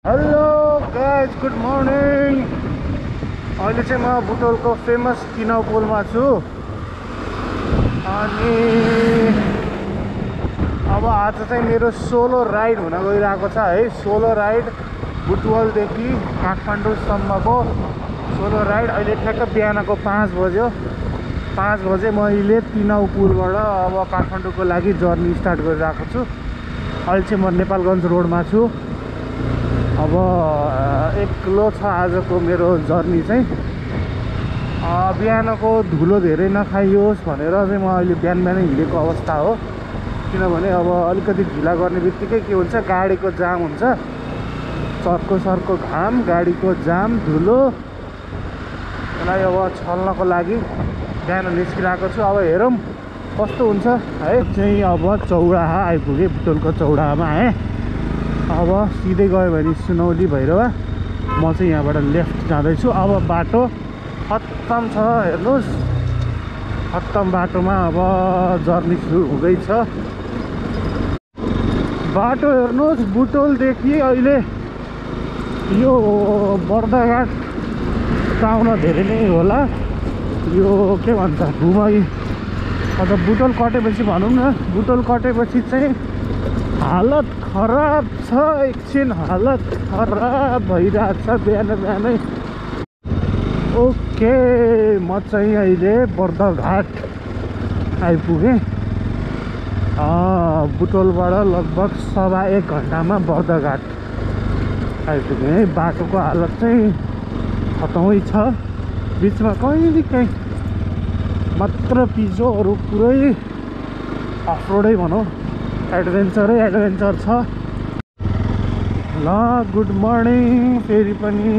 Hello guys, good morning. अहिले चाहिँ म बुटोलको फेमस किनाउ पुलमा छु। अनि अब आज चाहिँ मेरो सोलो राइड हुन गइरहेको छ है। सोलो राइड बुटवलदेखि काठमाडौँसम्मको सोलो राइड। अहिले ठ्याक्क बिहानको 5 बज्यो। 5 बजे मैले किनाउ पुलबाट अब काठमाडौँको लागि जर्नी स्टार्ट गरिरहेको छु। अहिले चाहिँ म नेपालगञ्ज रोडमा छु। अब एक्लो छ आजको मेरो जर्नी चाहिँ। बिहानको धुलो धेरै नखाइयोस् भनेर चाहिँ म अहिले बिहानै हिँडेको अवस्था हो। किनभने अब अलिकति ढिला गर्ने बित्तिकै के हुन्छ, गाडीको जाम हुन्छ। सर्को घाम, गाडीको जाम, धुलो, त्यसलाई अब छल्नको लागि बिहान निस्किरहेको छु। अब हेरौँ कस्तो हुन्छ है। चाहिँ अब चौडाहा आइपुगेँ, बुटोलको चौडाहामा है। अब सिधै गयो भने सुनौली भैरवा। म चाहिँ यहाँबाट लेफ्ट जाँदैछु। अब बाटो खत्तम छ, हेर्नुहोस्। खत्तम बाटोमा अब जर्नी सुरु हुँदैछ। बाटो हेर्नुहोस्, बुटोलदेखि अहिले यो बर्दाघाट आउन धेरै नै होला। यो के भन्छ, घुमाइ अझ बुटोल कटेपछि भनौँ न। बुटोल कटेपछि चाहिँ हालत खराब छ। एकछिन हालत खराब भइरहेछ बिहानै। ओके, म चाहिँ अहिले बर्दाघाट आइपुगेँ। बुटोलबाट लगभग 1.25 घन्टामा बर्दाघाट आइपुगेँ है। बाटोको हालत चाहिँ खतमै छ। बिचमा कहीँ मात्र पिजो, अरू पुरै अफरोडै भनौँ, एडभेन्चर छ। ल, गुड मर्निङ। फेरि पनि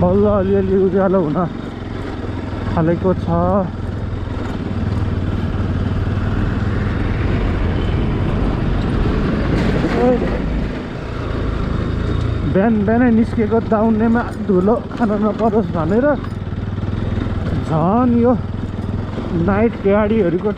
बल्ल अलिअलि उज्यालो हुन थालेको छ। बिहानै निस्केको दाउनेमा धुलो खान नपरोस् भनेर झन् यो नाइट गाडीहरूको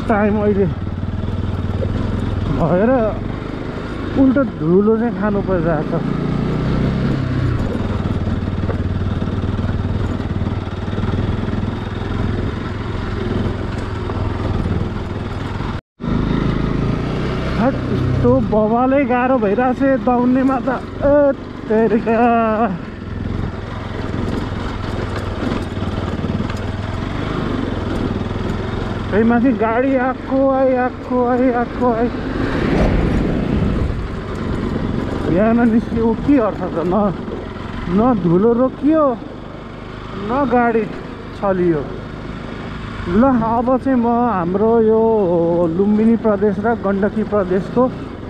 टाइम अहिले भएर उल्टो धुलो चाहिँ खानु परिरहेको छ। यस्तो बबालै गाह्रो भइरहेछ दाउनेमा त। तेरिका फेरि माथि गाडी आएको आइ। बिहान निस्कियो के अर्थ छ? न धुलो रोकियो, न गाडी चलियो। ल, अब चाहिँ म हाम्रो यो लुम्बिनी प्रदेश र गण्डकी प्रदेशको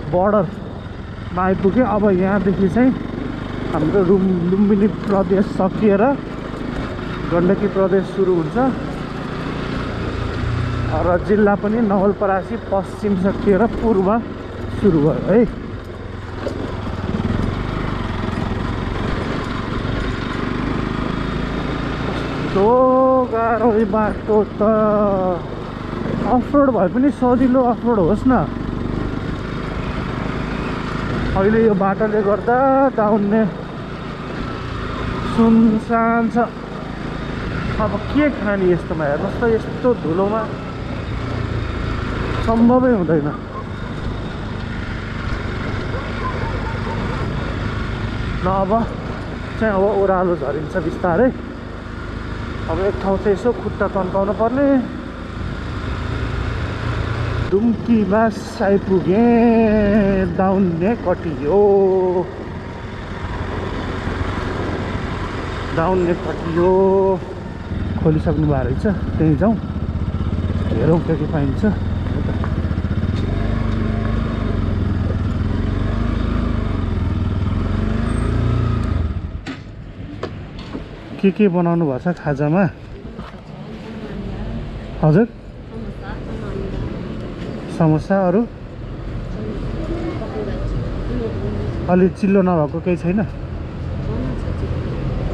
बर्डरमा आइपुगेँ। अब यहाँदेखि चाहिँ हाम्रो लुम्बिनी प्रदेश सकिएर गण्डकी प्रदेश सुरु हुन्छ र जिल्ला पनि नवलपरासी पश्चिम सकिएर पूर्व सुरु भयो है। कस्तो गाह्रो बाटो त। अफरोड भए पनि सजिलो अफरोड होस् न। अहिले यो बाटोले गर्दा दाउन्ने सुनसान छ। अब के खाने यस्तोमा? हेर्नुहोस् त, यस्तो धुलोमा सम्भवै हुँदैन। न अब चाहिँ ओह्रालो झरिन्छ बिस्तारै। अब एक ठाउँ चाहिँ यसो खुट्टा तन्काउनु पर्ने। दुम्कीमा आइपुगेँ। दाउन्ने कटियो। खोलिसक्नु भएको रहेछ। त्यहीँ जाउँ, हेरौँ के पाइन्छ। के बनाउनु भएको छ खाजामा? हजुर, समोसा। अरू अलि चिल्लो नभएको केही छैन?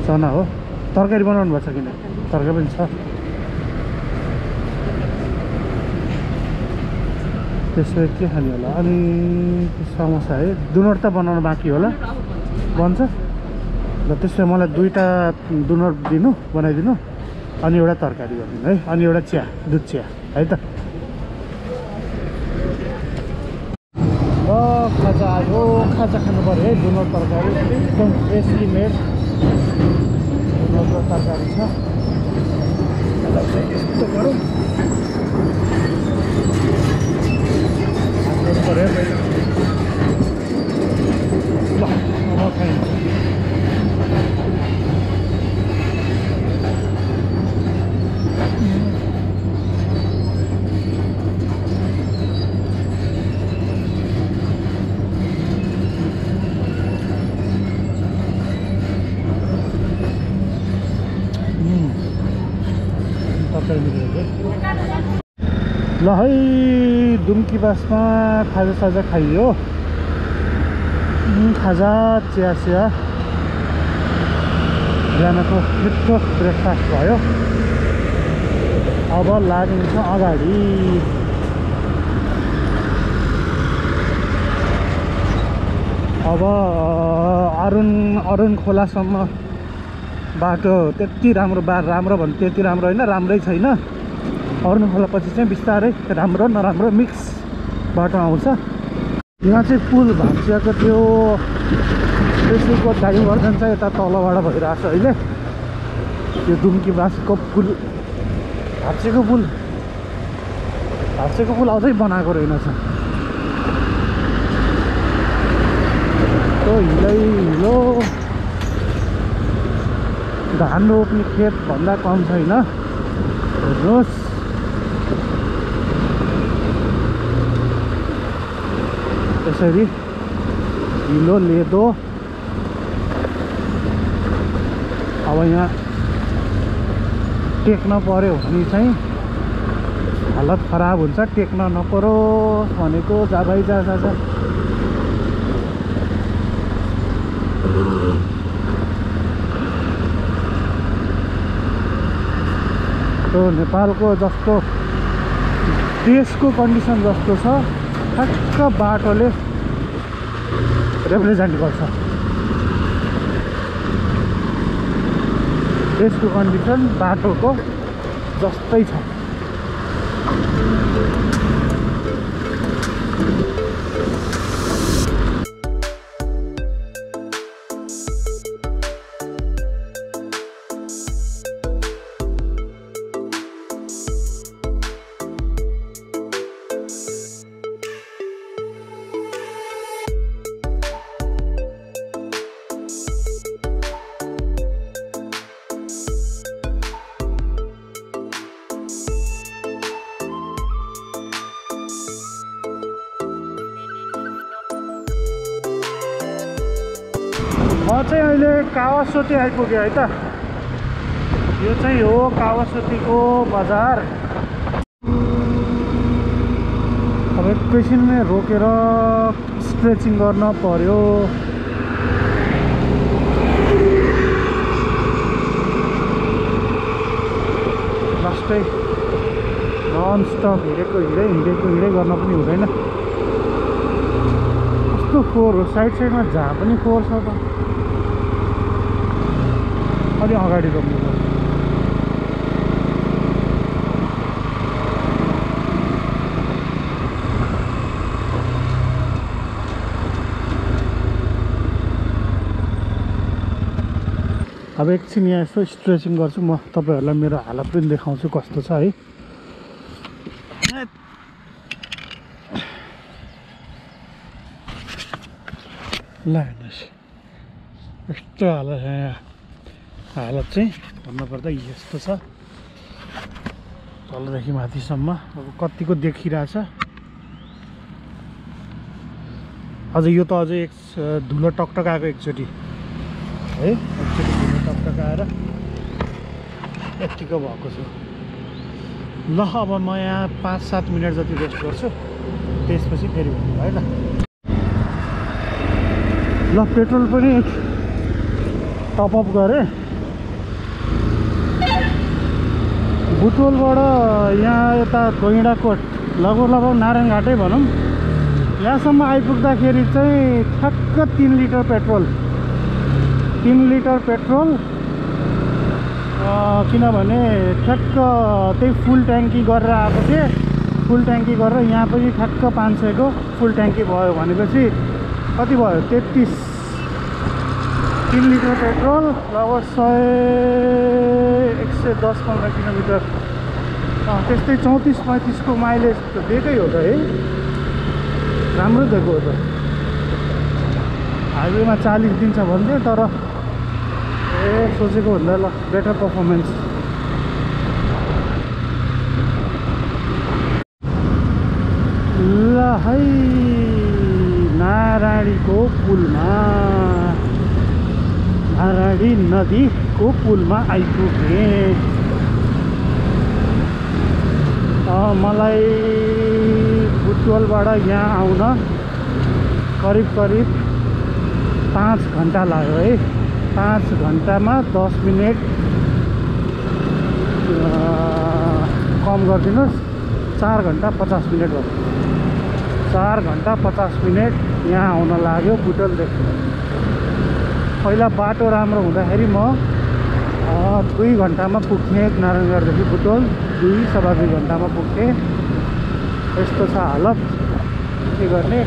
चना हो। तरकारी बनाउनु भएको छ किन? तरकारी पनि छ। त्यसो के खाने होला अनि समोसा है डोनट त बनाउनु बाँकी होला बन्छ र त्यसले मलाई 2टा डोनट दिनु बनाइदिनु अनि एउटा तरकारी गरिदिनु है अनि एउटा चिया दुध चिया है त ल खाजा आयो खाजा खानु पर्यो है डोनट तरकारी एकदम फ्रेसली मेड डोनट तरकारी छ यसलाई चाहिँ यस्तो गरौँ पर्यो पहिला ल अब खाइन्छ ल है दुम्की बासमा खाजा साजा खाइयो खाजा चिया चिया बिहानको मिठो ब्रेकफास्ट भयो अब लागिन्छ अगाडि अब अरुण खोलासम्म बाटो त्यति राम्रो भन्नु त्यति राम्रो होइन राम्रै छैन अरुण खोलापछि चाहिँ बिस्तारै राम्रो नराम्रो मिक्स बाटो आउँछ यहाँ चाहिँ पुल भाँचिएको थियो त्यसैको डाइभर्जन चाहिँ यता तलबाट भइरहेछ अहिले त्यो दुम्की बासको पुल भाँचिएको पुल अझै बनाएको रहेनछ त्यो हिलो धान रोप्ने खेतभन्दा कम छैन हेर्नुहोस् यसरी हिलो लेदो अब यहाँ टेक्न पर्यो भने चाहिँ हालत खराब हुन्छ टेक्न नपरोस् भनेको जा भाइ जा नेपालको जस्तो देशको कन्डिसन जस्तो छ ठ्याक्क बाटोले रिप्रेजेन्ट गर्छ देशको कन्डिसन बाटोको जस्तै छ म चाहिँ अहिले कावासोती आइपुगेँ है त यो चाहिँ हो कावासोतीको बजार अब एकैछिन रोकेर स्ट्रेचिङ गर्न पर्यो लास्टै नन स्टप हिँडेको गर्न पनि हुँदैन कस्तो फोहोर हो साइडमा जहाँ पनि फोहोर छ त अलि अगाडि रोक्नु पर्छ अब एकछिन यहाँ यसो स्ट्रेचिङ गर्छु म तपाईहरुलाई मेरो हालत पनि देखाउँछु कस्तो छ है ल हेर्नुस् यस्तो हालत छ यहाँ हालत चाहिँ भन्नुपर्दा यस्तो छ तलदेखि माथिसम्म अब कतिको देखिरहेछ अझ यो त अझै एक धुलो टकटकाएको एकचोटि है एकचोटि धुलो टकटकाएर यतिको भएको छ ल अब म यहाँ 5-7 मिनट जति रेस्ट गर्छु त्यसपछि फेरि भन्नु है ल ल पेट्रोल पनि टपअप गरेँ बुटोलबाट यहाँ यता गैँडाकोट लगभग नारायणघाटै भनौँ। यहाँसम्म आइपुग्दाखेरि चाहिँ ठ्याक्क 3 लिटर पेट्रोल, 3 लिटर पेट्रोल, किनभने ठ्याक्क त्यही फुल ट्याङ्की गरेर आएको थिएँ। फुल ट्याङ्की गरेर यहाँ पनि ठ्याक्क 500 को फुल ट्याङ्की भयो भनेपछि कति भयो 33। 3 लिटर पेट्रोल लगभग 110-15 किलोमिटर, त्यस्तै 34-35 को माइलेज त दिएकै हो त है, राम्रो दिएको हो त। हाइवेमा 40 दिन्छ भन्थ्यो तर सोचेको भन्दा ल बेटर पर्फर्मेन्स। ल है नारायणीको पुलमा, नारायणी नदीको पुलमा आइपुगेँ। मलाई बुटवलबाट यहाँ आउन करिब 5 घन्टा लाग्यो है। 5 घन्टामा 10 मिनट कम गरिदिनुहोस्, 4 घन्टा 50 मिनट हो। 4 घन्टा 50 मिनट यहाँ आउन लाग्यो बुटवलदेखि। पहिला बाटो राम्रो हुँदाखेरि म 2 घन्टामा पुग्थेँ नारायणगढदेखि बुटवल, 2-2.5 घन्टामा पुग्थेँ। यस्तो छ हालत, के गर्ने।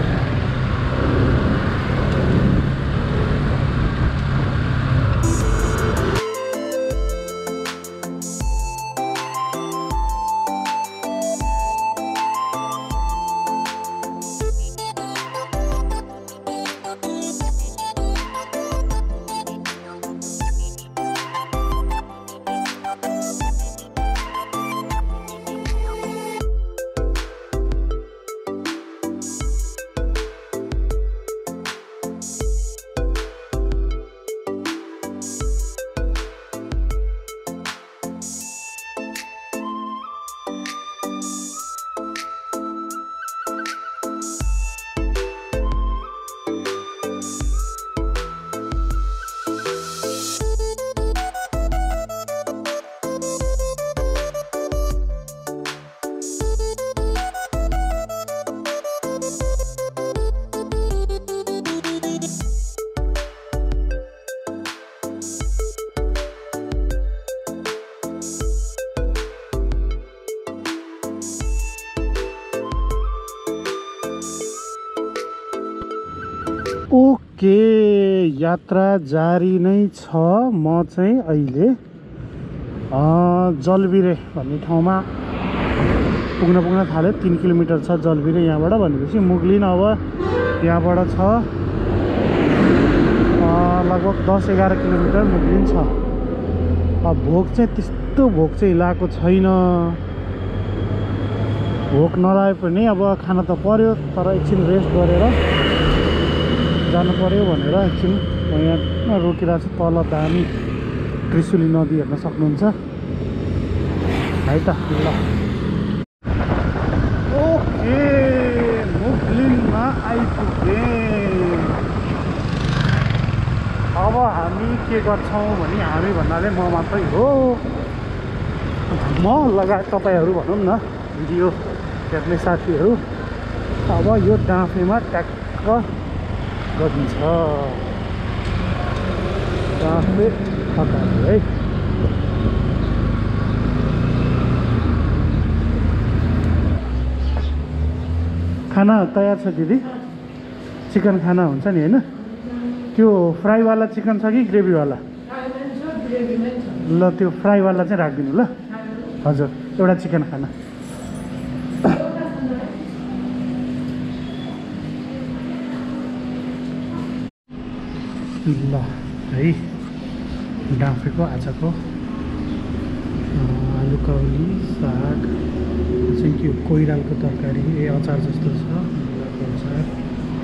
ओके, यात्रा जारी नै छ। म चाहिँ अहिले जलबिरे भन्ने ठाउँमा पुग्न थाल्यो। 3 किलोमिटर छ जलबिरे यहाँबाट, भनेपछि मुगलिन अब यहाँबाट छ लगभग 10-11 किलोमिटर मुगलिन छ। भोक चाहिँ त्यस्तो भोक चाहिँ लागेको छैन। भोक नलागे पनि अब खाना त पर्यो, तर एकछिन रेस्ट गरेर जानु पर्यो भनेर एकछिन म यहाँ रोकिरहेको छु। तल दामी त्रिशुली नदी हेर्न सक्नुहुन्छ है त। ल ओके, मुगलिनमा आइपुगेँ। अब हामी के गर्छौँ भने, हामी भन्नाले म मात्रै हो, म लगायत तपाईँहरू भनौँ न भिडियो हेर्ने साथीहरू। अब यो डाँफेमा ट्याक्क गरिन्छ। डाँफे अगाडि है। खाना तयार छ दिदी, चिकन खाना हुन्छ नि होइन? त्यो फ्राईवाला चिकन छ कि ग्रेभीवाला? ल त्यो फ्राईवाला चाहिँ राखिदिनु ल। हजुर, एउटा चिकन खाना। ल है, डाँफेको आजको आलु कौली, साग चाहिँ के कोइरालको तरकारी, अचार जस्तो छ, मुलाको अचार,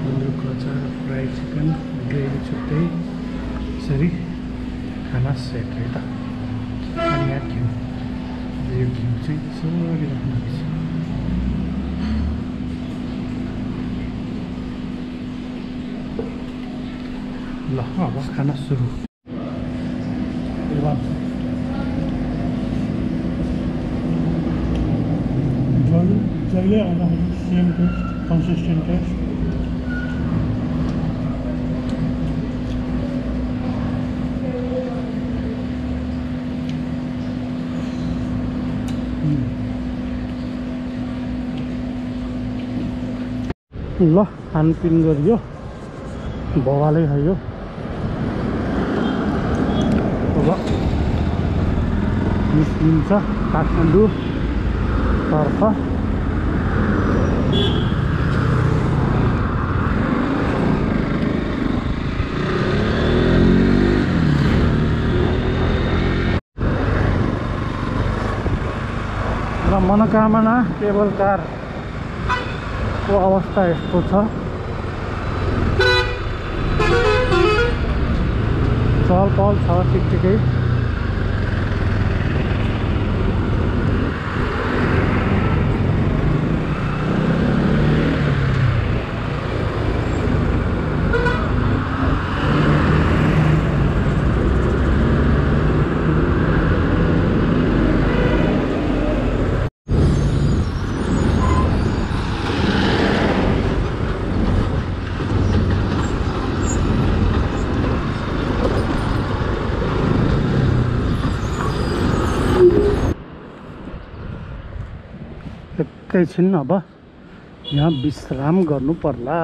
गुन्द्रुकको अचार, फ्राई चिकन, ग्रेभी छुट्टै, यसरी खाना सेट है त। अनि यहाँ घिउ, यो घिउ चाहिँ यसरी राख्नुपर्छ। ल अब खाना सुरु। जल जहिले आउँदाखेरि सेम टेस्ट कन्सिस्टेन्ट टेस्ट ल खानपिन गरियो भवालै खायो अब निस्किन्छ काठमाडौँ तर्फ र मनोकामना केबल कारको अवस्था यस्तो छ चहल पहल छ ठिकै एकैछिन अब यहाँ विश्राम गर्नु पर्ला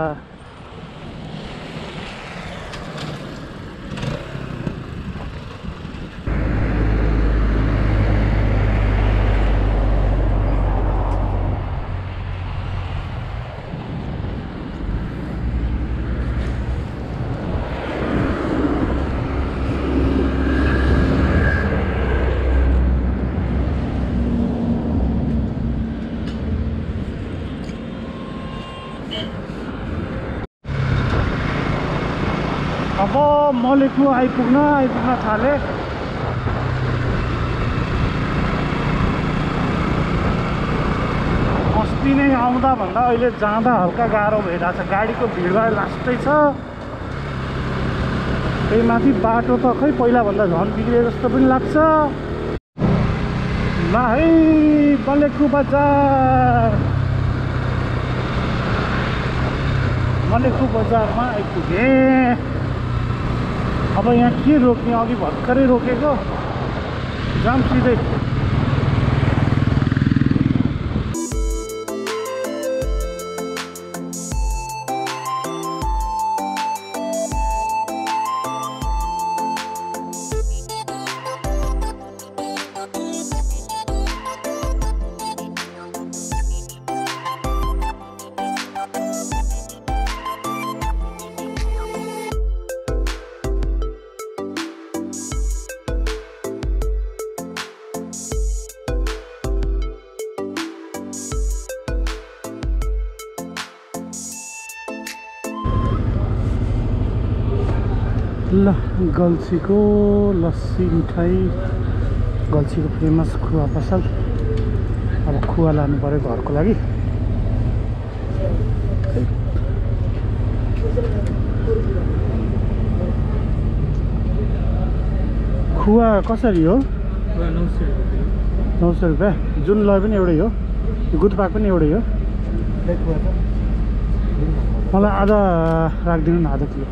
अब मलेखु आइपुग्न थाले अस्ति नै आउँदा भन्दा अहिले जाँदा हल्का गाह्रो भइरहेछ गाडीको भिडभाड लास्टै छ त्यही माथि बाटो त खै पहिला भन्दा झन् बिग्रिए जस्तो पनि लाग्छ ल है मलेखु बजारमा आइपुगेँ अब यहाँ के रोक्ने अघि भर्खरै रोकेको जाम सिधै ल गल्छीको लस्सी मिठाई गल्छीको फेमस खुवा पसल अब खुवा लानु पर्यो घरको लागि खुवा कसरी हो 900 रुपियाँ जुन लय पनि एउटै हो गुटपाक पनि एउटै हो मलाई आधा राखिदिनु न आधा किलो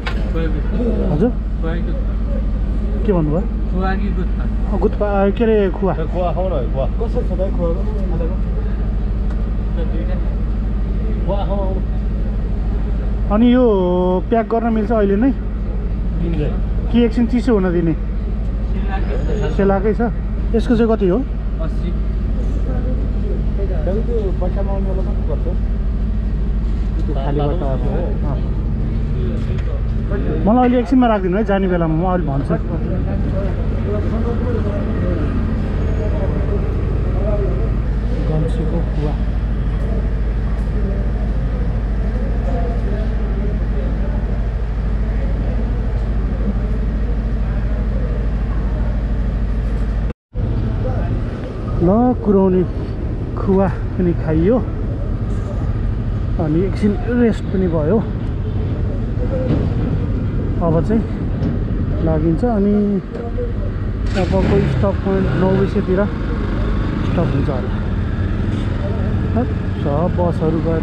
हजुर के भन्नुभयो गुटपा के अरे खुवा अनि यो प्याक गर्न मिल्छ अहिले नै कि एकछिन चिसो हुन दिने सेलाकै छ यसको चाहिँ कति हो 80 मलाई अहिले एकछिनमा राखिदिनु है जाने बेलामा म अहिले भन्छु गल्छीको खुवा ल कुराउने खुवा पनि खाइयो अनि एकछिन रेस्ट पनि भयो अब चाहिँ लागिन्छ अनि तपाईँको स्टप पोइन्ट 9 बजेतिर स्टप हुन्छ होला सब बसहरू गयो त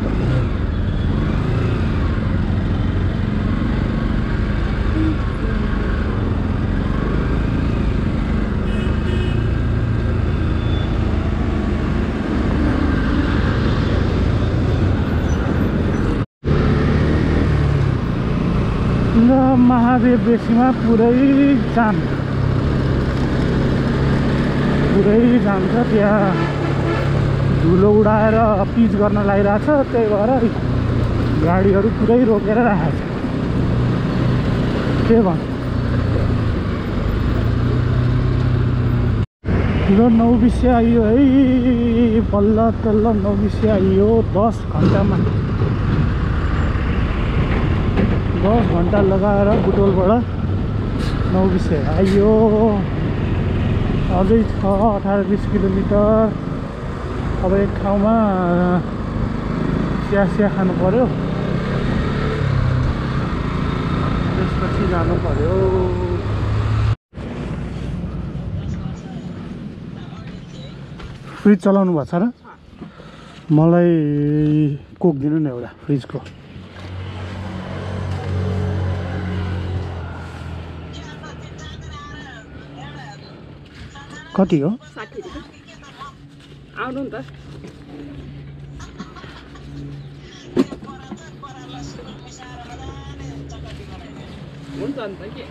महादेव बेसीमा पुरै जाम छ त्यहाँ धुलो उडाएर पिच गर्न लागिरहेछ त्यही भएर गाडीहरू पुरै रोकेर राखेको छ के भन्नु ठुलो नौबिसे आइयो है बल्ल तल्ल नौबिसे आइयो 10 घन्टामा 10 घन्टा लगाएर बुटोलबाट नौबिसे आइयो अझै छ 18-20 किलोमिटर अब एक ठाउँमा चिया खानु पर्यो त्यसपछि जानु पर्यो फ्रिज चलाउनु भएको छ र मलाई कोक दिनु न एउटा फ्रिजको कति हो 60 रुपैयाँ आउनु नि त हुन्छ नि त के